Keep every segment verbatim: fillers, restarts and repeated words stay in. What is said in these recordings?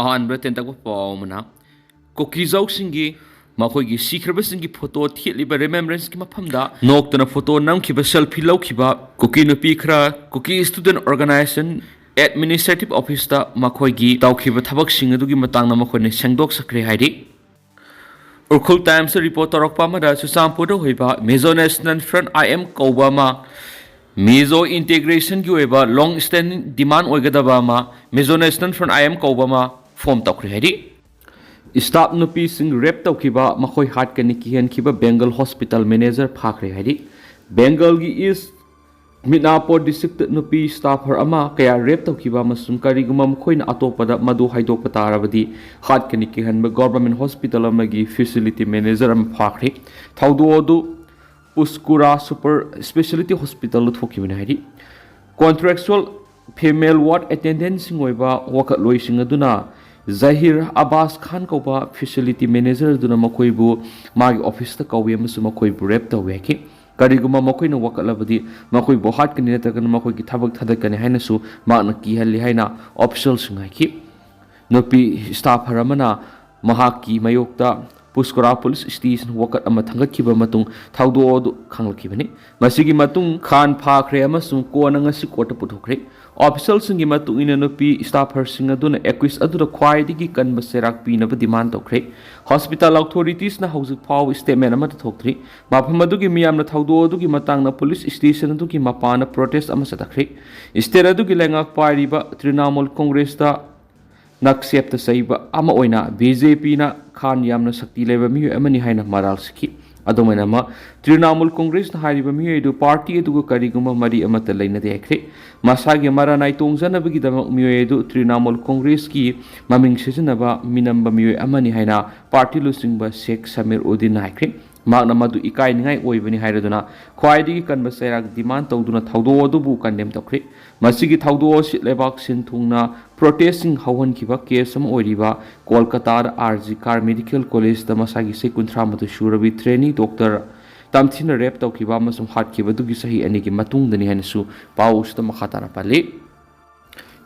ꯑꯍꯥꯟꯕꯗ ꯇꯦꯟꯇꯛꯄ ꯄꯥꯎ ꯑꯃꯅ, ꯀꯨꯀꯤꯖꯥꯎꯁꯤꯡꯒꯤ ꯃꯈꯣꯏꯒꯤ ꯁꯤꯈ꯭ꯔꯕꯁꯤꯡꯒꯤ ꯐꯣꯇꯣ ꯊꯦꯠꯂꯤꯕ ꯔꯤꯃꯦꯝꯕ꯭ꯔꯦꯟꯁꯀꯤ ꯃꯐꯝꯗ ꯅꯣꯛꯇꯅ ꯐꯣꯇꯣ ꯅꯝꯈꯤꯕ, ꯁꯦꯜꯐꯤ ꯂꯧꯈꯤꯕ ꯀꯨꯀꯤ ꯅꯨꯄꯤ ꯈꯔ ꯀꯨꯀꯤ ꯁ꯭ꯇꯨꯗꯦꯟꯠ ꯑꯣꯔꯒꯅꯥꯏꯖꯦꯁꯟ ꯑꯦꯗꯃꯤꯅꯤꯁꯇ꯭ꯔꯦꯇꯤꯚ ꯑꯣꯐꯤꯁꯇ ꯃꯈꯣꯏꯒꯤ ꯇꯧꯈꯤꯕ ꯊꯕꯛꯁꯤꯡ ꯑꯗꯨꯒꯤ ꯃꯇꯥꯡꯗ ꯃꯈꯣꯏꯅ ꯁꯦꯡꯗꯣꯛꯆꯈ꯭ꯔꯦ ꯍꯥꯏꯔꯤ꯫ ꯎꯈ꯭ꯔꯨꯜ ꯇꯥꯏꯝꯁꯇ ꯔꯤꯄꯣꯔꯠ ꯇꯧꯔꯛꯄ ꯑꯃꯗ, ꯆꯨꯔꯆꯥꯟꯄꯨꯔꯗ ꯑꯣꯏꯕ ꯃꯤꯖꯣ ꯅꯦꯁꯅꯦꯜ ꯐ꯭ꯔꯟꯠ, ꯑꯥꯏ ꯑꯦꯝ, ꯀꯧꯕ ꯑꯃ, ꯃꯤꯖꯣ ꯏꯟꯇꯤꯒ꯭ꯔꯦꯁꯟꯒꯤ ꯑꯣꯏꯕ ꯂꯣꯡ ꯁ꯭ꯇꯦꯟꯗꯤꯡ ꯗꯤꯃꯥꯟ ꯑꯣꯏꯒꯗꯕ ꯑꯃ, ꯃꯤꯖꯣ ꯅꯦꯁꯅꯦꯜ ꯐ꯭ꯔꯟꯠ, ꯑꯥꯏ ꯑꯦꯝ, ꯀꯧꯕ ꯑꯃ ꯐꯣꯝ ꯇꯧꯈ꯭ꯔꯦ ꯍꯥꯏꯔꯤ꯫ ꯁ꯭ꯇꯥꯐ ꯅꯨꯄꯤꯁꯤꯡ ꯔꯦꯞ ꯇꯧꯈꯤꯕ, ꯃꯈꯣꯏ ꯍꯥꯠꯀꯅꯤ ꯀꯤꯍꯟꯈꯤꯕ ꯕꯦꯡꯒꯜ ꯍꯣꯁꯄꯤꯇꯥꯜ ꯃꯦꯅꯦꯖꯔ ꯐꯥꯈ꯭ꯔꯦ ꯍꯥꯏꯔꯤ꯫ ꯕꯦꯡꯒꯜꯒꯤ ꯏꯁ ꯃꯤꯗꯅꯥꯄꯨꯔ ꯗꯤꯁꯇ꯭ꯔꯤꯛꯇ ꯅꯨꯄꯤ ꯁ꯭ꯇꯥꯐꯔ ꯑꯃ ꯀꯌꯥ ꯔꯦꯞ ꯇꯧꯈꯤꯕ ꯑꯃꯁꯨꯡ ꯀꯔꯤꯒꯨꯝꯕ ꯃꯈꯣꯏꯅ ꯑꯇꯣꯞꯄꯗ ꯃꯗꯨ ꯍꯥꯏꯗꯣꯛꯄ ꯇꯥꯔꯕꯗꯤ ꯍꯥꯠꯀꯅꯤ ꯀꯤꯍꯟꯕ ꯒꯣꯚꯔꯟꯃꯦꯟꯠ ꯍꯣꯁꯄꯤꯇꯥꯜ ꯑꯃꯒꯤ ꯐꯦꯁꯤꯂꯤꯇꯤ ꯃꯦꯅꯦꯖꯔ ꯑꯃ ꯐꯥꯈ꯭ꯔꯦ꯫ ꯊꯧꯗꯣꯛ ꯑꯗꯨ ꯄꯨꯁꯀꯨꯔꯥ ꯁꯨꯄꯔ ꯁ꯭ꯄꯦꯁꯤꯌꯦꯂꯤꯇꯤ ꯍꯣꯁꯄꯤꯇꯥꯜꯗ ꯊꯣꯛꯈꯤꯕꯅꯤ ꯍꯥꯏꯔꯤ꯫ ꯀꯣꯟꯇ꯭ꯔꯦꯛꯆꯨꯑꯦꯜ ꯐꯤꯃꯦꯜ ꯋꯥꯔꯗ ꯑꯦꯇꯦꯟꯗꯦꯟꯠꯁꯤꯡ ꯑꯣꯏꯕ ꯋꯥꯀꯠꯂꯣꯏꯁꯤꯡ ꯑꯗꯨꯅ ꯖꯍꯤꯔ ꯑꯕꯥꯁ ꯈꯥꯟ ꯀꯧꯕ ꯐꯦꯁꯤꯂꯤꯇꯤ ꯃꯦꯅꯦꯖꯔ ꯑꯗꯨꯅ ꯃꯈꯣꯏꯕꯨ ꯃꯥꯒꯤ ꯑꯣꯐꯤꯁꯇ ꯀꯧꯏ ꯑꯃꯁꯨꯡ ꯃꯈꯣꯏꯕꯨ ꯔꯦꯞ ꯇꯧꯏ ꯍꯥꯏꯈꯤ꯫ ꯀꯔꯤꯒꯨꯝꯕ ꯃꯈꯣꯏꯅ ꯋꯥꯀꯠꯂꯕꯗꯤ ꯃꯈꯣꯏꯕꯨ ꯍꯥꯠꯀꯅꯤ ꯅꯠꯇ꯭ꯔꯒꯅ ꯃꯈꯣꯏꯒꯤ ꯊꯕꯛ ꯊꯥꯗꯠꯀꯅꯤ ꯍꯥꯏꯅꯁꯨ ꯃꯍꯥꯛꯅ ꯀꯤꯍꯜꯂꯤ ꯍꯥꯏꯅ ꯑꯣꯐꯤꯁꯤꯌꯦꯜꯁꯤꯡ ꯍꯥꯏꯈꯤ꯫ ꯅꯨꯄꯤ ꯁ꯭ꯇꯥꯐꯔ ꯑꯃꯅ ꯃꯍꯥꯛꯀꯤ ꯃꯥꯌꯣꯛꯇ ꯄꯨꯁꯀꯨꯔꯥ ꯄꯨꯂꯤꯁ ꯁ꯭ꯇꯦꯁꯟ ꯋꯥꯀꯠ ꯑꯃ ꯊꯥꯡꯒꯠꯈꯤꯕ ꯃꯇꯨꯡ ꯊꯧꯗꯣꯛ ꯑꯗꯨ ꯈꯪꯂꯛꯈꯤꯕꯅꯤ꯫ ꯃꯁꯤꯒꯤ ꯃꯇꯨꯡ ꯈꯥꯟ ꯐꯥꯈ꯭ꯔꯦ ꯑꯃꯁꯨꯡ ꯀꯣꯟꯅ ꯉꯁꯤ ꯀꯣꯔꯠꯇ ꯄꯨꯊꯣꯛꯈ꯭ꯔꯦ꯫ ꯑꯣꯐꯤꯁꯤꯌꯦꯜꯁꯤꯡꯒꯤ ꯃꯇꯨꯡ ꯏꯟꯅ ꯅꯨꯄꯤ ꯁ꯭ꯇꯥꯐꯔꯁꯤꯡ ꯑꯗꯨꯅ ꯑꯦꯀ꯭ꯌꯨꯁ ꯑꯗꯨꯗ ꯈ꯭ꯋꯥꯏꯗꯒꯤ ꯀꯟꯕ ꯆꯩꯔꯥꯛ ꯄꯤꯅꯕ ꯗꯤꯃꯥꯟ ꯇꯧꯈ꯭ꯔꯦ꯫ ꯍꯣꯁꯄꯤꯇꯥꯜ ꯑꯣꯊꯣꯔꯤꯇꯤꯁꯅ ꯍꯧꯖꯤꯛ ꯐꯥꯎꯕ ꯁ꯭ꯇꯦꯠꯃꯦꯟꯠ ꯑꯃꯠꯇ ꯊꯣꯛꯇ꯭ꯔꯤ꯫ ꯃꯐꯝ ꯑꯗꯨꯒꯤ ꯃꯤꯌꯥꯝꯅ ꯊꯧꯗꯣꯛ ꯑꯗꯨꯒꯤ ꯃꯇꯥꯡꯗ ꯄꯨꯂꯤꯁ ꯁ꯭ꯇꯦꯁꯟ ꯑꯗꯨꯒꯤ ꯃꯄꯥꯟꯗ ꯄ꯭ꯔꯣꯇꯦꯁ ꯑꯃ ꯆꯠꯊꯈ꯭ꯔꯦ꯫ ꯁ꯭ꯇꯦꯠ ꯑꯗꯨꯒꯤ ꯂꯩꯉꯥꯛ ꯄꯥꯏꯔꯤꯕ ꯇ꯭ꯔꯤꯅꯥꯃꯨꯜ ꯀꯣꯡꯒ꯭ꯔꯦꯁꯇ ꯅꯛꯁꯦꯞꯇ ꯆꯩꯕ ꯑꯃ ꯑꯣꯏꯅ ꯕꯤ ꯖꯦ ꯄꯤꯅ ꯈꯥꯟ ꯌꯥꯝꯅ ꯁꯛꯇꯤ ꯂꯩꯕ ꯃꯤꯑꯣꯏ ꯑꯃꯅꯤ ꯍꯥꯏꯅ ꯃꯔꯥꯜ ꯁꯤꯈꯤ꯫ ꯑꯗꯨꯃꯥꯏꯅꯃꯛ ꯇ꯭ꯔꯤꯅꯥꯃꯨꯜ ꯀꯣꯡꯒ꯭ꯔꯦꯁꯅ ꯍꯥꯏꯔꯤꯕ ꯃꯤꯑꯣꯏ ꯑꯗꯨ ꯄꯥꯔꯇꯤ ꯑꯗꯨꯒ ꯀꯔꯤꯒꯨꯝꯕ ꯃꯔꯤ ꯑꯃꯠꯇ ꯂꯩꯅꯗꯦ ꯍꯥꯏꯈ꯭ꯔꯦ꯫ ꯃꯁꯥꯒꯤ ꯃꯔꯥꯅꯥꯏ ꯇꯣꯡꯖꯅꯕꯒꯤꯗꯃꯛ ꯃꯤꯑꯣꯏ ꯑꯗꯨ ꯇ꯭ꯔꯤꯅꯥꯃꯨꯜ ꯀꯣꯡꯒ꯭ꯔꯦꯁꯀꯤ ꯃꯃꯤꯡ ꯁꯤꯖꯤꯟꯅꯕ ꯃꯤꯅꯝꯕ ꯃꯤꯑꯣꯏ ꯑꯃꯅꯤ ꯍꯥꯏꯅ ꯄꯥꯔꯇꯤ ꯂꯨꯆꯤꯡꯕ ꯁꯦꯈ ꯁꯃꯤꯔ ꯎꯗꯤꯟꯅ ꯍꯥꯏꯈ꯭ꯔꯦ꯫ ꯃꯍꯥꯛꯅ ꯃꯗꯨ ꯏꯀꯥꯏꯅꯤꯡꯉꯥꯏ ꯑꯣꯏꯕꯅꯤ ꯍꯥꯏꯔꯗꯨꯅ ꯈ꯭ꯋꯥꯏꯗꯒꯤ ꯀꯟꯕ ꯆꯩꯔꯥꯛ ꯗꯤꯃꯥꯟ ꯇꯧꯗꯨꯅ ꯊꯧꯗꯣꯛ ꯑꯗꯨꯕꯨ ꯀꯟꯗꯦꯝ ꯇꯧꯈ꯭ꯔꯦ꯫ ꯃꯁꯤꯒꯤ ꯊꯧꯗꯣꯛ ꯑꯁꯤ ꯂꯩꯕꯥꯛ ꯁꯤꯟ ꯊꯨꯡꯅ ꯄ꯭ꯔꯣꯇꯦꯁꯁꯤꯡ ꯍꯧꯍꯟꯈꯤꯕ ꯀꯦꯁ ꯑꯃ ꯑꯣꯏꯔꯤꯕ ꯀꯣꯜꯀꯇꯥꯗ ꯑꯥꯔ ꯖꯤ ꯀꯥꯔ ꯃꯦꯗꯤꯀꯦꯜ ꯀꯣꯂꯦꯖꯇ ꯃꯁꯥꯒꯤ ꯆꯍꯤ ꯀꯨꯟꯊ꯭ꯔꯥ ꯃꯥꯊꯣꯏ ꯁꯨꯔꯕꯤ ꯇ꯭ꯔꯦꯅꯤ ꯗꯣꯛꯇꯔ ꯇꯝꯊꯤꯅ ꯔꯦꯞ ꯇꯧꯈꯤꯕ ꯑꯃꯁꯨꯡ ꯍꯥꯠꯈꯤꯕꯗꯨꯒꯤ ꯆꯍꯤ ꯑꯅꯤꯒꯤ ꯃꯇꯨꯡꯗꯅꯤ ꯍꯥꯏꯅꯁꯨ ꯄꯥꯎ ꯑꯁꯤꯗ ꯃꯈꯥ ꯇꯥꯅ ꯄꯜꯂꯤ꯫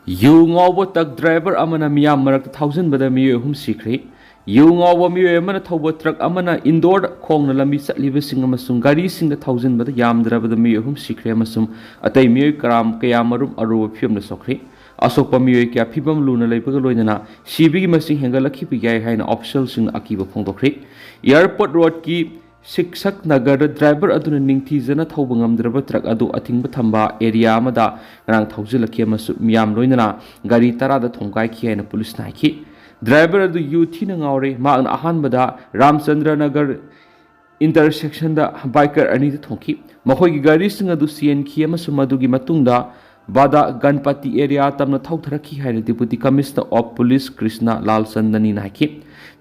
ꯌꯨ ꯉꯥꯎꯕ ꯇ꯭ꯔꯛ ꯗ꯭ꯔꯥꯏꯚꯔ ꯑꯃꯅ ꯃꯤꯌꯥꯝ ꯃꯔꯛꯇ ꯊꯧꯖꯤꯟꯕꯗ ꯃꯤꯑꯣꯏ ꯑꯍꯨꯝ ꯁꯤꯈ꯭ꯔꯦ꯫ ꯌꯨ ꯉꯥꯎꯕ ꯃꯤꯑꯣꯏ ꯑꯃꯅ ꯊꯧꯕ ꯇ꯭ꯔꯛ ꯑꯃꯅ ꯏꯟꯗꯣꯔꯗ ꯈꯣꯡꯅ ꯂꯝꯕꯤ ꯆꯠꯂꯤꯕꯁꯤꯡ ꯑꯃꯁꯨꯡ ꯒꯥꯔꯤꯁꯤꯡꯗ ꯊꯧꯖꯤꯟꯕꯗ ꯌꯥꯝꯗ꯭ꯔꯕꯗ ꯃꯤꯑꯣꯏ ꯑꯍꯨꯝ ꯁꯤꯈ꯭ꯔꯦ ꯑꯃꯁꯨꯡ ꯑꯇꯩ ꯃꯤꯑꯣꯏ ꯀꯌꯥ ꯃꯔꯨꯝ ꯑꯔꯨꯕ ꯐꯤꯕꯝꯗ ꯁꯣꯛꯈ꯭ꯔꯦ꯫ ꯑꯁꯣꯛꯄ ꯃꯤꯑꯣꯏ ꯀꯌꯥ ꯐꯤꯕꯝ ꯂꯨꯅ ꯂꯩꯕꯒ ꯂꯣꯏꯅꯅ ꯁꯤꯕꯒꯤ ꯃꯁꯤꯡ ꯍꯦꯟꯒꯠꯂꯛꯈꯤꯕ ꯌꯥꯏ ꯍꯥꯏꯅ ꯑꯣꯐꯤꯁꯤꯌꯦꯜꯁꯤꯡꯅ ꯑꯀꯤꯕ ꯐꯣꯡꯗꯣꯛꯈ꯭ꯔꯤ꯫ ꯑꯦꯌꯔꯄꯣꯔꯠ ꯔꯣꯗꯀꯤ ꯁꯤꯛꯁꯛ ꯅꯒꯔꯗ ꯗ꯭ꯔꯥꯏꯚꯔ ꯑꯗꯨꯅ ꯅꯤꯡꯊꯤꯖꯅ ꯊꯧꯕ ꯉꯝꯗ꯭ꯔꯕ ꯇ꯭ꯔꯛ ꯑꯗꯨ ꯑꯊꯤꯡꯕ ꯊꯝꯕ ꯑꯦꯔꯤꯌꯥ ꯑꯃꯗ ꯉꯔꯥꯡ ꯊꯧꯖꯤꯜꯂꯛꯈꯤ ꯑꯃꯁꯨꯡ ꯃꯤꯌꯥꯝ ꯂꯣꯏꯅꯅ ꯒꯥꯔꯤ ꯇꯔꯥꯗ ꯊꯣꯝꯒꯥꯏꯈꯤ ꯍꯥꯏꯅ ꯄꯨꯂꯤꯁꯅ ꯍꯥꯏꯈꯤ꯫ ꯗ꯭ꯔꯥꯏꯚꯔ ꯑꯗꯨ ꯌꯨ ꯊꯤꯅ ꯉꯥꯎꯔꯦ꯫ ꯃꯍꯥꯛꯅ ꯑꯍꯥꯟꯕꯗ ꯔꯥꯝꯆꯟꯗ꯭ꯔ ꯅꯒꯔ ꯏꯟꯇꯔꯁꯦꯛꯁꯟꯗ ꯕꯥꯏꯀꯔ ꯑꯅꯤꯗ ꯊꯣꯝꯈꯤ꯫ ꯃꯈꯣꯏꯒꯤ ꯒꯥꯔꯤꯁꯤꯡ ꯑꯗꯨ ꯆꯦꯟꯈꯤ ꯑꯃꯁꯨꯡ ꯃꯗꯨꯒꯤ ꯃꯇꯨꯡꯗ ꯕꯥꯗꯥ ꯒꯟꯄꯇꯤ ꯑꯦꯔꯤꯌꯥ ꯇꯝꯅ ꯊꯧꯊꯔꯛꯈꯤ ꯍꯥꯏꯅ Deputy Commissioner of Police Krishna ꯂꯥꯜ ꯆꯟꯗꯅꯤꯅ ꯍꯥꯏꯈꯤ꯫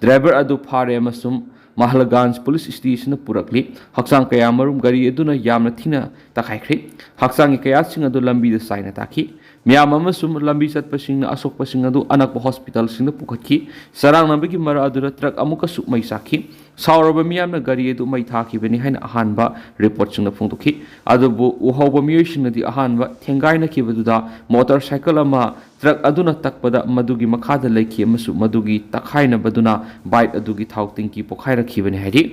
ꯗ꯭ꯔꯥꯏꯚꯔ ꯑꯗꯨ ꯐꯥꯔꯦ ꯑꯃꯁꯨꯡ ꯃꯍꯜꯒꯥꯟꯖ ꯄꯨꯂꯤꯁ ꯁ꯭ꯇꯦꯁꯟꯗ ꯄꯨꯔꯛꯂꯤ꯫ ꯍꯛꯆꯥꯡ ꯀꯌꯥ ꯃꯔꯨꯝ ꯒꯥꯔꯤ ꯑꯗꯨꯅ ꯌꯥꯝꯅ ꯊꯤꯅ ꯇꯛꯈꯥꯏꯈ꯭ꯔꯤ꯫ ꯍꯛꯆꯥꯡꯒꯤ ꯀꯌꯥꯠꯁꯤꯡ ꯑꯗꯨ ꯂꯝꯕꯤꯗ ꯆꯥꯏꯅ ꯇꯥꯈꯤ꯫ ꯃꯤꯌꯥꯝ ꯑꯃꯁꯨꯡ ꯂꯝꯕꯤ ꯆꯠꯄꯁꯤꯡꯅ ꯑꯁꯣꯛꯄꯁꯤꯡ ꯑꯗꯨ ꯑꯅꯛꯄ ꯍꯣꯁꯄꯤꯇꯥꯜꯁꯤꯡꯗ ꯄꯨꯈꯠꯈꯤ꯫ ꯆꯔꯥꯡꯅꯕꯒꯤ ꯃꯔꯛ ꯑꯗꯨꯗ ꯇ꯭ꯔꯛ ꯑꯃꯨꯛꯀꯁꯨ ꯃꯩ ꯆꯥꯛꯈꯤ꯫ ꯁꯥꯎꯔꯕ ꯃꯤꯌꯥꯝꯅ ꯒꯥꯔꯤ ꯑꯗꯨ ꯃꯩ ꯊꯥꯈꯤꯕꯅꯤ ꯍꯥꯏꯅ ꯑꯍꯥꯟꯕ ꯔꯤꯄꯣꯔꯠꯁꯤꯡꯅ ꯐꯣꯡꯗꯣꯛꯈꯤ꯫ ꯑꯗꯨꯕꯨ ꯎꯍꯧꯕ ꯃꯤꯑꯣꯏꯁꯤꯡꯅꯗꯤ ꯑꯍꯥꯟꯕ ꯊꯦꯡꯒꯥꯏꯅꯈꯤꯕꯗꯨꯗ ꯃꯣꯇꯣꯔ ꯁꯥꯏꯀꯜ ꯑꯃ ꯇ꯭ꯔꯛ ꯑꯗꯨꯅ ꯇꯛꯄꯗ ꯃꯗꯨꯒꯤ ꯃꯈꯥꯗ ꯂꯩꯈꯤ ꯑꯃꯁꯨꯡ ꯃꯗꯨꯒꯤ ꯇꯛꯈꯥꯏꯅꯕꯗꯨꯅ ꯕꯥꯏꯛ ꯑꯗꯨꯒꯤ ꯊꯥꯎ ꯇꯦꯡꯀꯤ ꯄꯣꯈꯥꯏꯔꯛꯈꯤꯕꯅꯤ ꯍꯥꯏꯔꯤ꯫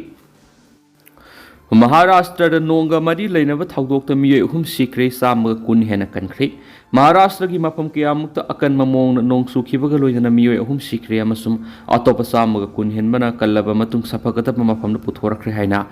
ꯃꯍꯥꯔꯥꯁꯇ꯭ꯔꯗ ꯅꯣꯡꯒ ꯃꯔꯤ ꯂꯩꯅꯕ ꯊꯧꯗꯣꯛꯇ ꯃꯤꯑꯣꯏ ꯑꯍꯨꯝ ꯁꯤꯈ꯭ꯔꯦ, ꯆꯥꯝꯃꯒ ꯀꯨꯟ ꯍꯦꯟꯅ ꯀꯟꯈ꯭ꯔꯦ꯫ ꯃꯍꯥꯔꯥꯁꯇ꯭ꯔꯒꯤ ꯃꯐꯝ ꯀꯌꯥꯃꯨꯛꯇ ꯑꯀꯟꯕ ꯃꯑꯣꯡꯗ ꯅꯣꯡ ꯆꯨꯈꯤꯕꯒ ꯂꯣꯏꯅꯅ ꯃꯤꯑꯣꯏ ꯑꯍꯨꯝ ꯁꯤꯈ꯭ꯔꯦ ꯑꯃꯁꯨꯡ ꯑꯇꯣꯞꯄ ꯆꯥꯝꯃꯒ ꯀꯨꯟ ꯍꯦꯟꯕꯅ ꯀꯜꯂꯕ ꯃꯇꯨꯡ ꯁꯥꯐꯒꯗꯕ ꯃꯐꯝꯗ ꯄꯨꯊꯣꯔꯛꯈ꯭ꯔꯦ ꯍꯥꯏꯅ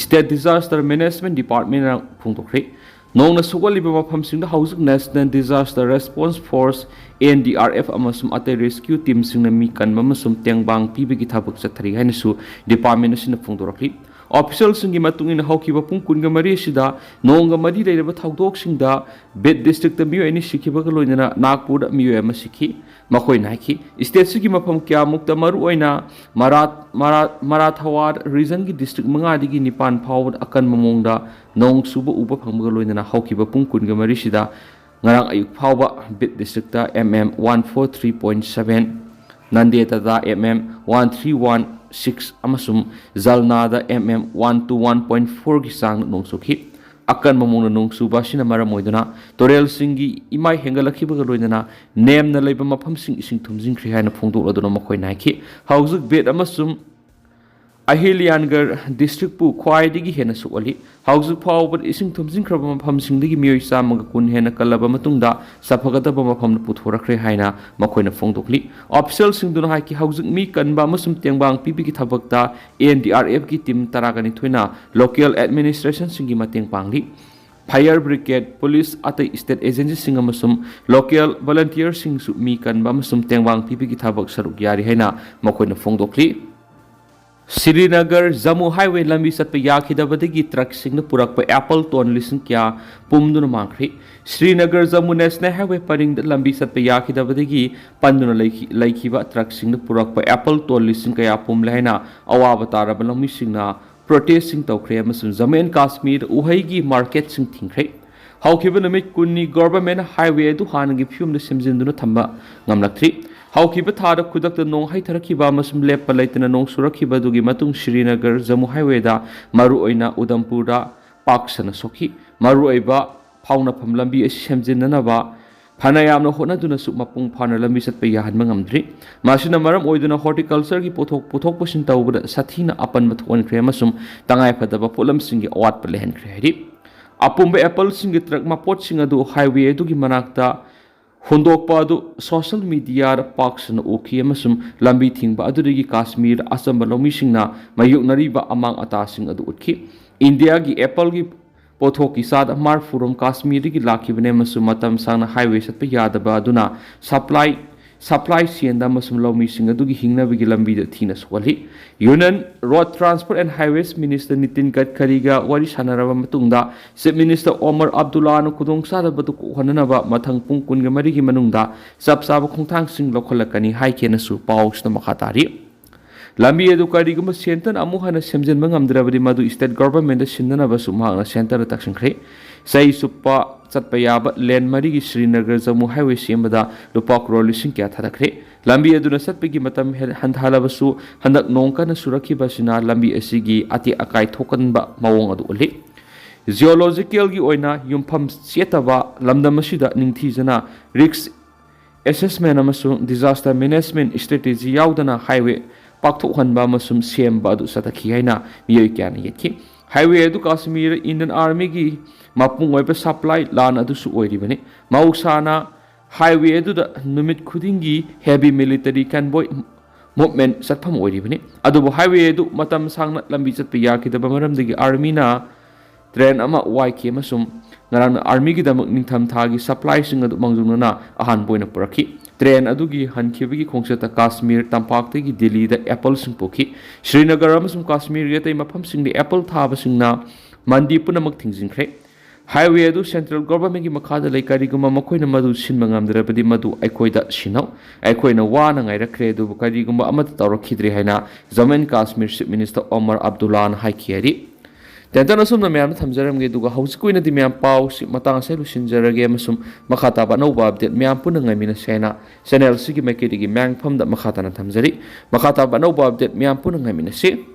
State Disaster Management Departmentꯅ ꯐꯣꯡꯗꯣꯛꯈ꯭ꯔꯦ꯫ ꯅꯣꯡꯅ ꯁꯣꯛꯍꯜꯂꯤꯕ ꯃꯐꯝꯁꯤꯡꯗ ꯍꯧꯖꯤꯛ National Disaster Response Force, N D R F, ꯑꯃꯁꯨꯡ ꯑꯇꯩ ꯔꯦꯁꯀ꯭ꯌꯨ ꯇꯤꯝꯁꯤꯡꯅ ꯃꯤ ꯀꯟꯕ ꯑꯃꯁꯨꯡ ꯇꯦꯡꯕꯥꯡ ꯄꯤꯕꯒꯤ ꯊꯕꯛ ꯆꯠꯊꯔꯤ ꯍꯥꯏꯅꯁꯨ ꯗꯤꯄꯥꯔꯠꯃꯦꯟ ꯑꯁꯤꯅ ꯐꯣꯡꯗꯣꯔꯛꯂꯤ꯫ ꯑꯣꯐꯤꯁꯤꯌꯦꯜꯁꯤꯡꯒꯤ ꯃꯇꯨꯡ ꯏꯟꯅ ꯍꯧꯈꯤꯕ ꯄꯨꯡ ꯀꯨꯟꯒ ꯃꯔꯤ ꯑꯁꯤꯗ ꯅꯣꯡꯒ ꯃꯔꯤ ꯂꯩꯅꯕ ꯊꯧꯗꯣꯛꯁꯤꯡꯗ ꯕꯤꯗ ꯗꯤꯁꯇ꯭ꯔꯤꯛꯇ ꯃꯤꯑꯣꯏ ꯑꯅꯤ ꯁꯤꯈꯤꯕꯒ ꯂꯣꯏꯅꯅ ꯅꯥꯒꯄꯨꯔꯗ ꯃꯤꯑꯣꯏ ꯑꯃ ꯁꯤꯈꯤ꯫ ꯃꯈꯣꯏꯅ ꯍꯥꯏꯈꯤ, ꯁ꯭ꯇꯦꯠꯁꯤꯒꯤ ꯃꯐꯝ ꯀꯌꯥꯃꯨꯛꯇ ꯃꯔꯨꯑꯣꯏꯅ ꯃꯔꯥ-, ꯃꯔꯥ-, ꯃꯔꯥꯊꯋꯥꯗ ꯔꯤꯖꯟꯒꯤ ꯗꯤꯁꯇ꯭ꯔꯤꯛ ꯃꯉꯥꯗꯒꯤ ꯅꯤꯄꯥꯟ ꯐꯥꯎꯕꯗ ꯑꯀꯟꯕ ꯃꯑꯣꯡꯗ ꯅꯣꯡ ꯆꯨꯕ ꯎꯕ ꯐꯪꯕꯒ ꯂꯣꯏꯅꯅ ꯍꯧꯈꯤꯕ ꯄꯨꯡ ꯀꯨꯟꯒ ꯃꯔꯤꯁꯤꯗ ꯉꯔꯥꯡ ꯑꯌꯨꯛ ꯐꯥꯎꯕ ꯕꯤꯗ district M M one four three point seven, ꯅꯟꯗꯦꯗꯗ M M one three one six ꯑꯃꯁꯨꯡ ꯖꯜꯅꯥꯗ M M one two one point fourꯒꯤ ꯆꯥꯡꯗ ꯅꯣꯡ ꯆꯨꯈꯤ꯫ ꯑꯀꯟꯕ ꯃꯑꯣꯡꯗ ꯅꯣꯡ ꯆꯨꯕ ꯑꯁꯤꯅ ꯃꯔꯝ ꯑꯣꯏꯗꯨꯅ ꯇꯨꯔꯦꯜꯁꯤꯡꯒꯤ ꯏꯃꯥꯏ ꯍꯦꯟꯒꯠꯂꯛꯈꯤꯕꯒ ꯂꯣꯏꯅꯅ ꯅꯦꯝꯅ ꯂꯩꯕ ꯃꯐꯝꯁꯤꯡ ꯏꯁꯤꯡ ꯊꯨꯝꯖꯤꯟꯈ꯭ꯔꯦ ꯍꯥꯏꯅ ꯐꯣꯡꯗꯣꯛꯂꯗꯨꯅ ꯃꯈꯣꯏꯅ ꯍꯥꯏꯈꯤ꯫ ꯍꯧꯖꯤꯛ ꯕꯦꯠ ꯑꯃꯁꯨꯡ ꯑꯍꯤꯂꯤꯌꯥꯟꯒꯔ ꯗꯤꯁꯇ꯭ꯔꯤꯛꯄꯨ ꯈ꯭ꯋꯥꯏꯗꯒꯤ ꯍꯦꯟꯅ ꯁꯣꯛꯍꯜꯂꯤ꯫ ꯍꯧꯖꯤꯛ ꯐꯥꯎꯕꯗ ꯏꯁꯤꯡ ꯊꯨꯝꯖꯤꯟꯈ꯭ꯔꯕ ꯃꯐꯝꯁꯤꯡꯗꯒꯤ ꯃꯤꯑꯣꯏ ꯆꯥꯝꯃꯒ ꯀꯨꯟ ꯍꯦꯟꯅ ꯀꯜꯂꯕ ꯃꯇꯨꯡꯗ ꯆꯠꯐꯒꯗꯕ ꯃꯐꯝꯗ ꯄꯨꯊꯣꯔꯛꯈ꯭ꯔꯦ ꯍꯥꯏꯅ ꯃꯈꯣꯏꯅ ꯐꯣꯡꯗꯣꯛꯂꯤ꯫ ꯑꯣꯐꯤꯁꯤꯌꯦꯜꯁꯤꯡꯗꯨꯅ ꯍꯥꯏꯈꯤ, ꯍꯧꯖꯤꯛ ꯃꯤ ꯀꯟꯕ ꯑꯃꯁꯨꯡ ꯇꯦꯡꯕꯥꯡ ꯄꯤꯕꯒꯤ ꯊꯕꯛꯇ ꯑꯦꯟ ꯗꯤ ꯑꯥꯔ ꯑꯦꯐꯀꯤ ꯇꯤꯝ ꯇꯔꯥꯒ ꯅꯤꯊꯣꯏꯅ ꯂꯣꯀꯦꯜ ꯑꯦꯗꯃꯤꯅꯤꯁꯇ꯭ꯔꯦꯁꯟꯁꯤꯡꯒꯤ ꯃꯇꯦꯡ ꯄꯥꯡꯂꯤ꯫ ꯐꯥꯌꯔ ꯕ꯭ꯔꯤꯒꯦꯗ, ꯄꯨꯂꯤꯁ, ꯑꯇꯩ ꯁ꯭ꯇꯦꯠ ꯑꯦꯖꯦꯟꯁꯤꯁꯤꯡ ꯑꯃꯁꯨꯡ ꯂꯣꯀꯦꯜ ꯚꯣꯂꯨꯟꯇꯤꯌꯔꯁꯤꯡꯁꯨ ꯃꯤ ꯀꯟꯕ ꯑꯃꯁꯨꯡ ꯇꯦꯡꯕꯥꯡ ꯄꯤꯕꯒꯤ ꯊꯕꯛ ꯁꯔꯨꯛ ꯌꯥꯔꯤ ꯍꯥꯏꯅ ꯃꯈꯣꯏꯅ ꯐꯣꯡꯗꯣꯛꯂꯤ꯫ ꯁ꯭ꯔꯤꯅꯒꯔ ꯖꯝꯃꯨ ꯍꯥꯏꯋꯦ ꯂꯝꯕꯤ ꯆꯠꯄ ꯌꯥꯈꯤꯗꯕꯗꯒꯤ ꯇ꯭ꯔꯛꯁꯤꯡꯅ ꯄꯨꯔꯛꯄ ꯑꯦꯄꯜ ꯇꯣꯟ ꯂꯤꯁꯤꯡ ꯀꯌꯥ ꯄꯨꯝꯗꯨꯅ ꯃꯥꯡꯈ꯭ꯔꯦ꯫ ꯁ꯭ꯔꯤꯅꯒꯔ ꯖꯝꯃꯨ ꯅꯦꯁꯅꯦꯜ ꯍꯥꯏꯋꯦ ꯄꯔꯤꯡꯗ ꯂꯝꯕꯤ ꯆꯠꯄ ꯌꯥꯈꯤꯗꯕꯗꯒꯤ ꯄꯟꯗꯨꯅ ꯂꯩꯈꯤ-, ꯂꯩꯈꯤꯕ ꯇ꯭ꯔꯛꯁꯤꯡꯅ ꯄꯨꯔꯛꯄ ꯑꯦꯄꯜ ꯇꯣꯟ ꯂꯤꯁꯤꯡ ꯀꯌꯥ ꯄꯨꯝꯂꯦ ꯍꯥꯏꯅ ꯑꯋꯥꯕ ꯇꯥꯔꯕ ꯂꯧꯃꯤꯁꯤꯡꯅ ꯄ꯭ꯔꯣꯇꯦꯁꯁꯤꯡ ꯇꯧꯈ꯭ꯔꯦ ꯑꯃꯁꯨꯡ ꯖꯝꯃꯨ ꯑꯦꯟ ꯀꯥꯁꯃꯤꯔ ꯎꯍꯩꯒꯤ ꯃꯥꯔꯀꯦꯠꯁꯤꯡ ꯊꯤꯡꯈ꯭ꯔꯦ꯫ ꯍꯧꯈꯤꯕ ꯅꯨꯃꯤꯠ ꯀꯨꯟꯅꯤ ꯒꯣꯚꯔꯟꯃꯦꯟꯠꯅ ꯍꯥꯏꯋꯦ ꯑꯗꯨ ꯍꯥꯟꯅꯒꯤ ꯐꯤꯕꯝꯗ ꯁꯦꯝꯖꯤꯟꯗꯨꯅ ꯊꯝꯕ ꯉꯝꯂꯛꯇ꯭ꯔꯤ꯫ ꯍꯧꯈꯤꯕ ꯊꯥꯗ ꯈꯨꯗꯛꯇ ꯅꯣꯡ ꯍꯩꯊꯔꯛꯈꯤꯕ ꯑꯃꯁꯨꯡ ꯂꯦꯞꯄ ꯂꯩꯇꯅ ꯅꯣꯡ ꯆꯨꯔꯛꯈꯤꯕ ꯑꯗꯨꯒꯤ ꯃꯇꯨꯡ ꯁ꯭ꯔꯤꯅꯒꯔ ꯖꯝꯃꯨ ꯍꯥꯏꯋꯦꯗ, ꯃꯔꯨꯑꯣꯏꯅ ꯎꯗꯝꯄꯨꯔꯗ, ꯄꯥꯛ ꯁꯟꯅ ꯁꯣꯛꯈꯤ꯫ ꯃꯔꯨꯑꯣꯏꯕ ꯐꯥꯎꯅꯐꯝ ꯂꯝꯕꯤ ꯑꯁꯤ ꯁꯦꯝꯖꯤꯟꯅꯅꯕ ꯐꯅ ꯌꯥꯝꯅ ꯍꯣꯠꯅꯗꯨꯅꯁꯨ ꯃꯄꯨꯡ ꯐꯥꯅ ꯂꯝꯕꯤ ꯆꯠꯄ ꯌꯥꯍꯟꯕ ꯉꯝꯗ꯭ꯔꯤ꯫ ꯃꯁꯤꯅ ꯃꯔꯝ ꯑꯣꯏꯗꯨꯅ ꯍꯣꯔꯇꯤꯀꯜꯆꯔꯒꯤ ꯄꯣꯠꯊꯣꯛ ꯄꯨꯊꯣꯛ ꯄꯨꯁꯤꯟ ꯇꯧꯕꯗ ꯁꯥꯊꯤꯅ ꯑꯄꯟꯕ ꯊꯣꯛꯍꯟꯈ꯭ꯔꯦ ꯑꯃꯁꯨꯡ ꯇꯉꯥꯏꯐꯗꯕ ꯄꯣꯠꯂꯝꯁꯤꯡꯒꯤ ꯑꯋꯥꯠꯄ ꯂꯩꯍꯟꯈ꯭ꯔꯦ ꯍꯥꯏꯔꯤ꯫ ꯑꯄꯨꯝꯕ ꯑꯦꯄꯜꯁꯤꯡꯒꯤ ꯇ꯭ꯔꯛ ꯃꯄꯣꯠꯁꯤꯡ ꯑꯗꯨ ꯍꯥꯏꯋꯦ ꯑꯗꯨꯒꯤ ꯃꯅꯥꯛꯇ ꯍꯨꯟꯗꯣꯛꯄ ꯑꯗꯨ ꯁꯣꯁꯤꯌꯦꯜ ꯃꯤꯗꯤꯌꯥꯗ ꯄꯥꯛ ꯁꯟꯅ ꯎꯈꯤ ꯑꯃꯁꯨꯡ ꯂꯝꯕꯤ ꯊꯤꯡꯕ ꯑꯗꯨꯗꯒꯤ ꯀꯥꯁꯃꯤꯔꯗ ꯑꯆꯝꯕ ꯂꯧꯃꯤꯁꯤꯡꯅ ꯃꯥꯌꯣꯛꯅꯔꯤꯕ ꯑꯃꯥꯡ ꯑꯇꯥꯁꯤꯡ ꯑꯗꯨ ꯎꯠꯈꯤ꯫ ꯏꯟꯗꯤꯌꯥꯒꯤ ꯑꯦꯄꯜꯒꯤ ꯄꯣꯠꯊꯣꯛꯀꯤ ꯆꯥꯗ ꯃꯔꯤꯐꯨ ꯔꯣꯝ ꯀꯥꯁꯃꯤꯔꯗꯒꯤ ꯂꯥꯛꯈꯤꯕꯅꯤ ꯑꯃꯁꯨꯡ ꯃꯇꯝ ꯁꯥꯡꯅ ꯍꯥꯏꯋꯦ ꯆꯠꯄ ꯌꯥꯗꯕ ꯑꯗꯨꯅ ꯁꯄ꯭ꯂꯥꯏ, ꯁꯄ꯭ꯂꯥꯏ ꯆꯦꯟꯗ ꯑꯃꯁꯨꯡ ꯂꯧꯃꯤꯁꯤꯡ ꯑꯗꯨꯒꯤ ꯍꯤꯡꯅꯕꯒꯤ ꯂꯝꯕꯤꯗ ꯊꯤꯅ ꯁꯣꯛꯍꯜꯂꯤ꯫ Union Road Transport and Highways Minister Nitin ꯒꯗꯀꯔꯤꯒ ꯋꯥꯔꯤ ꯁꯥꯟꯅꯔꯕ ꯃꯇꯨꯡꯗ Chief Minister ꯑꯣꯃꯔ ꯑꯕꯗꯨꯜꯂꯥꯅ ꯈꯨꯗꯣꯡꯆꯥꯗꯕꯗꯨ ꯀꯣꯛꯍꯟꯅꯅꯕ ꯃꯊꯪ ꯄꯨꯡ ꯀꯨꯟꯒ ꯃꯔꯤꯒꯤ ꯃꯅꯨꯡꯗ ꯆꯞ ꯆꯥꯕ ꯈꯣꯡꯊꯥꯡꯁꯤꯡ ꯂꯧꯈꯠꯂꯛꯀꯅꯤ ꯍꯥꯏꯈꯤ ꯍꯥꯏꯅꯁꯨ ꯄꯥꯎꯁꯤꯗ ꯃꯈꯥ ꯇꯥꯔꯤ꯫ ꯂꯝꯕꯤ ꯑꯗꯨ ꯀꯔꯤꯒꯨꯝꯕ ꯁꯦꯟꯇꯔꯅ ꯑꯃꯨꯛ ꯍꯟꯅ ꯁꯦꯝꯖꯤꯟꯕ ꯉꯝꯗ꯭ꯔꯕꯗꯤ ꯃꯗꯨ ꯁ꯭ꯇꯦꯠ ꯒꯣꯚꯔꯟꯃꯦꯟꯠꯇ ꯁꯤꯟꯅꯅꯕꯁꯨ ꯃꯍꯥꯛꯅ ꯁꯦꯟꯇꯔꯗ ꯇꯛꯁꯤꯟꯈ꯭ꯔꯦ꯫ ꯆꯍꯤ ꯆꯨꯞꯄ ꯆꯠꯄ ꯌꯥꯕ ꯂꯦꯟ ꯃꯔꯤꯒꯤ ꯁ꯭ꯔꯤꯅꯒꯔ ꯖꯝꯃꯨ ꯍꯥꯏꯋꯦ ꯁꯦꯝꯕꯗ ꯂꯨꯄꯥ ꯀ꯭ꯔꯣꯔ ꯂꯤꯁꯤꯡ ꯀꯌꯥ ꯊꯥꯗꯈ꯭ꯔꯦ꯫ ꯂꯝꯕꯤ ꯑꯗꯨꯅ ꯆꯠꯄꯒꯤ ꯃꯇꯝ ꯍꯦ-, ꯍꯟꯊꯍꯜꯂꯕꯁꯨ, ꯍꯟꯗꯛ ꯅꯣꯡ ꯀꯟꯅ ꯆꯨꯔꯛꯈꯤꯕ ꯑꯁꯤꯅ ꯂꯝꯕꯤ ꯑꯁꯤꯒꯤ ꯑꯇꯦꯛ ꯑꯀꯥꯏ ꯊꯣꯛꯍꯟꯕ ꯃꯑꯣꯡ ꯑꯗꯨ ꯎꯠꯂꯤ꯫ Geologicalꯒꯤ ꯑꯣꯏꯅ ꯌꯨꯝꯐꯝ ꯆꯦꯠꯇꯕ ꯂꯝꯗꯝ ꯑꯁꯤꯗ ꯅꯤꯡꯊꯤꯖꯅ risk assessment ꯑꯃꯁꯨꯡ disaster management strategy ꯌꯥꯎꯗꯅ highway ꯄꯥꯛꯊꯣꯛꯍꯟꯕ ꯑꯃꯁꯨꯡ ꯁꯦꯝꯕ ꯑꯗꯨ ꯆꯠꯊꯈꯤ ꯍꯥꯏꯅ ꯃꯤꯑꯣꯏ ꯀꯌꯥꯅ ꯌꯦꯠꯈꯤ꯫ Highway ꯑꯗꯨ ꯀꯥꯁꯃꯤꯔ Indian Armyꯒꯤ ꯃꯄꯨꯡ ꯑꯣꯏꯕ supply line ꯑꯗꯨꯁꯨ ꯑꯣꯏꯔꯤꯕꯅꯤ꯫ ꯃꯍꯧꯁꯥꯅ highway ꯑꯗꯨꯗ ꯅꯨꯃꯤꯠ ꯈꯨꯗꯤꯡꯒꯤ heavy military convoy movement ꯆꯠꯐꯝ ꯑꯣꯏꯔꯤꯕꯅꯤ꯫ ꯑꯗꯨꯕꯨ highway ꯑꯗꯨ ꯃꯇꯝ ꯁꯥꯡꯅ ꯂꯝꯕꯤ ꯆꯠꯄ ꯌꯥꯈꯤꯗꯕ ꯃꯔꯝꯗꯒꯤ armyꯅ train ꯑꯃ ꯋꯥꯏꯈꯤ ꯑꯃꯁꯨꯡ ꯉꯔꯥꯡꯅ armyꯒꯤꯗꯃꯛ ꯅꯤꯡꯊꯝꯊꯥꯒꯤ supplyꯁꯤꯡ ꯑꯗꯨ ꯃꯥꯡꯖꯧꯅꯅ ꯑꯍꯥꯟꯕ ꯑꯣꯏꯅ ꯄꯨꯔꯛꯈꯤ꯫ Train ꯑꯗꯨꯒꯤ ꯍꯟꯈꯤꯕꯒꯤ ꯈꯣꯡꯆꯠꯇ ꯀꯥꯁꯃꯤꯔ ꯇꯝꯄꯥꯛꯇꯒꯤ ꯗꯤꯜꯂꯤꯗ appleꯁꯤꯡ ꯄꯨꯈꯤ꯫ ꯁ꯭ꯔꯤꯅꯒꯔ ꯑꯃꯁꯨꯡ ꯀꯥꯁꯃꯤꯔꯒꯤ ꯑꯇꯩ ꯃꯐꯝꯁꯤꯡꯗ apple ꯊꯥꯕꯁꯤꯡꯅ ꯃꯟꯗꯤ ꯄꯨꯝꯅꯃꯛ ꯊꯤꯡꯖꯤꯟꯈ꯭ꯔꯦ꯫ Highway ꯑꯗꯨ central governmentꯀꯤ ꯃꯈꯥꯗ ꯂꯩ꯫ ꯀꯔꯤꯒꯨꯝꯕ ꯃꯈꯣꯏꯅ ꯃꯗꯨ ꯁꯤꯟꯕ ꯉꯝꯗ꯭ꯔꯕꯗꯤ ꯃꯗꯨ ꯑꯩꯈꯣꯏꯗ ꯁꯤꯟꯅꯧ꯫ ꯑꯩꯈꯣꯏꯅ ꯋꯥꯅ ꯉꯥꯏꯔꯛꯈ꯭ꯔꯦ, ꯑꯗꯨꯕꯨ ꯀꯔꯤꯒꯨꯝꯕ ꯑꯃꯠꯇ ꯇꯧꯔꯛꯈꯤꯗ꯭ꯔꯦ ꯍꯥꯏꯅ Jammu and Kashmir Chief Minister Omar Abdullahꯅ ꯍꯥꯏꯈꯤ ꯍꯥꯏꯔꯤ꯫ ꯇꯦꯟꯇꯟ ꯑꯁꯨꯝꯅ ꯃꯌꯥꯝꯗ ꯊꯝꯖꯔꯝꯒꯦ, ꯑꯗꯨꯒ ꯍꯧꯖꯤꯛꯀꯤ ꯑꯣꯏꯅꯗꯤ ꯃꯌꯥꯝ ꯄꯥꯎꯁꯤ ꯃꯇꯥꯡ ꯑꯁꯤꯗ ꯂꯣꯏꯁꯤꯟꯖꯔꯒꯦ ꯑꯃꯁꯨꯡ ꯃꯈꯥ ꯇꯥꯕ ꯑꯅꯧꯕ update ꯃꯌꯥꯝ ꯄꯨꯟꯅ ꯉꯥꯏꯃꯤꯟꯅꯁꯦ ꯍꯥꯏꯅ channel ꯑꯁꯤꯒꯤ ꯃꯥꯏꯀꯩꯗꯒꯤ ꯃꯌꯥꯝꯐꯝꯗ ꯃꯈꯥ ꯇꯥꯅ ꯊꯝꯖꯔꯤ꯫ ꯃꯈꯥ ꯇꯥꯕ ꯑꯅꯧꯕ update ꯃꯌꯥꯝ ꯄꯨꯟꯅ ꯉꯥꯏꯃꯤꯟꯅꯁꯤ꯫